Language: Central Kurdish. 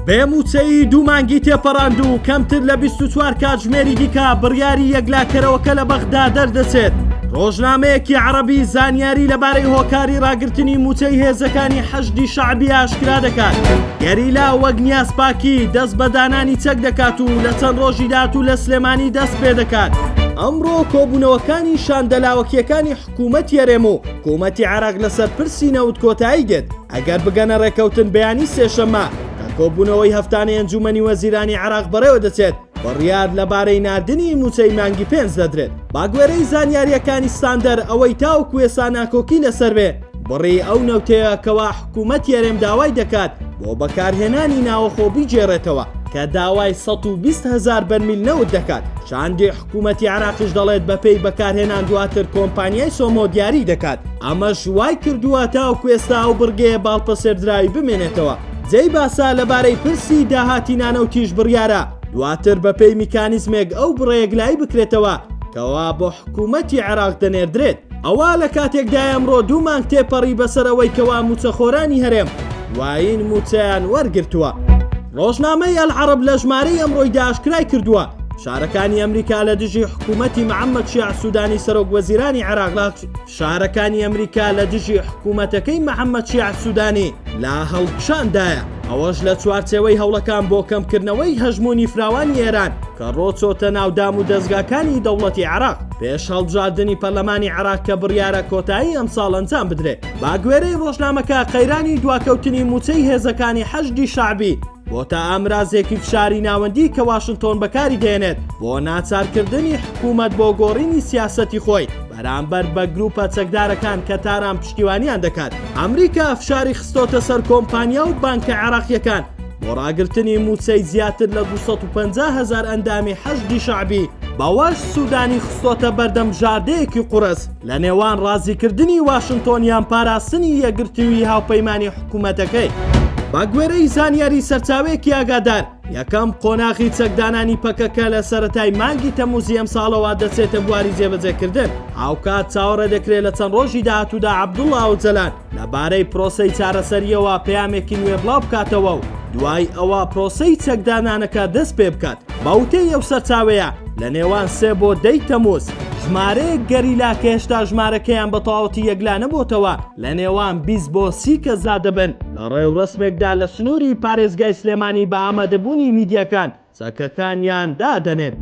بێ مووچەیی دوو مانگی تێپەڕاند و کەمتر لە 24 کاتژمێری دیکە بڕیاری یەکلاکەرەوەکە لە بەغدا دەردەچێت. ڕۆژنامەیەکی عەڕەبی زانیاری لەبارەی هۆکاری ڕاگرتنی مووچەی هێزەکانی حەشدی شەعبی ئاشکرا دەکات. گەریلا وەک نیازپاکی دەست بە دانانی چەک دەکات و لە چەند ڕۆژی داهاتوو لە سلێمانی دەست پێ دەکات. ئەمڕۆ کۆبوونەوەکانی شاندە لاوەکییەکانی حکوومەتی هەرێم و حکوومەتی عێراق لەسەر پرسی نەوت کۆتایی دێت، ئەگەر بگەنە ڕێککەوتن بەیانی سێشەممە کە کۆبوونەوەی هەفتانەی ئەنجوومەنی وەزیرانی عێراق بەڕێوە دەچێت، بڕیار لەبارەی ناردنی مووچەی مانگی پێنج دەدرێت. بەگوێرەی زانیارییەکانی ستاندەر، ئەوەی تاوەکو ئێستا ناکۆکی لەسەر بێ، بڕی ئەو نەوتەیە کەوا حکوومەتی هەرێم داوای دەکات بۆ بەکارهێنانی ناوەخۆ بیگێڕێتەوە، کە داوای 120 هەزار بەرمیل نەوت دەکات. شاندی حکوومەتی عێراقیش دەڵێت بەپێی بەکارهێنان دواتر کۆمپانیای سۆمۆ دیاری دەکات. ئەمەش وای کردووە تاوەکو ئێستا ئەو بڕگەیە باڵپەسێردراوی بمێنێتەوە. جێی باسە لەبارەی پرسی داهاتی نانەوتیش بڕیارە دواتر بەپێی میکانیزمێک ئەو بڕە یەکلایی بکرێتەوە کەوا بۆ حکوومەتی عێراق دەنێردرێت. ئەوە لە کاتێکدایە ئەمڕۆ دوو مانگ تێپەڕی بەسەر ئەوەی کەوا مووچەخۆرانی هەرێم دوایین مووچەیان وەرگرتووە. ڕۆژنامەی ئەلعەڕەب لە ژمارەی ئەمڕۆیدا ئاشکرای کردووە، فشارەکانی ئەمریکا لە دژی حکوومەتی محەممەد شیاع سوودانی سەرۆک وەزیرانی عێراق لە فشارەکانی ئەمریکا لە دژی حکوومەتەکەی محەممەد شیاع سوودانی لە هەڵکشاندایە، ئەوەش لە چوارچێوەی هەوڵەکان بۆ کەمکردنەوەی هەژموونی فراوانی ئێران کە ڕۆچۆتە ناو دام و دەزگاکانی دەوڵەتی عێراق پێش هەڵبژاردنی پەرلەمانی عێراق کە بڕیارە کۆتایی ئەمساڵ ئەنجام بدرێت. بەگوێرەی ڕۆژنامەکە قەیرانی دواکەوتنی مووچەی هێزەکانی حەشدی شەعبی بۆتە ئامرازێکی فشاری ناوەندی کە واشنتۆن بەکاری دێنێت بۆ ناچارکردنی حکوومەت بۆ گۆڕینی سیاسەتی خۆی بەرامبەر بە گروپە چەکدارەکان کە تاران پشتیوانیان دەکات. ئەمریکا فشاری خستۆتە سەر کۆمپانیا و بانکە عێراقییەکان بۆ ڕاگرتنی مووچەی زیاتر لە 250 هەزار ئەندامی حەشدی شەعبی، بەوەش سوودانی خستۆتە بەردەم بژاردەیەکی قوڕس لە نێوان ڕازیکردنی واشنتۆن یان پاراستنی یەکگرتوویی هاوپەیمانی حکوومەتەکەی. بەگوێرەی زانیاری سەرچاوەیەکی ئاگادار، یەکەم قۆناغی چەکدانانی پەکەکە لە سەرەتای مانگی تەمموزی ئەمساڵەوە دەچێتە بواری جێبەجێکردن، هاوکات چاوەڕێ دەکرێت لە چەند ڕۆژی داهاتوودا عەبدوڵا ئۆجەلان لەبارەی پرۆسەی چارەسەرییەوە پەیامێکی نوێ بڵاوبکاتەوە و دوای ئەوە پرۆسەی چەکدانانەکە دەست پێبکات. بە وتەی ئەو سەرچاوەیە، لە نێوان سێ بۆ دەی تەموز ژمارەیەک گەریلا کە هێشتا ژمارەکەیان بە تەواوەتی یەکلا نەبۆتەوە، لە نێوان 20 بۆ 30 کەسدا دەبن، لە ڕێوڕەسمێکدا لە سنووری پارێزگای سلێمانی بە ئامادەبوونی میدیاکان چەکەکانیان دادەنێن.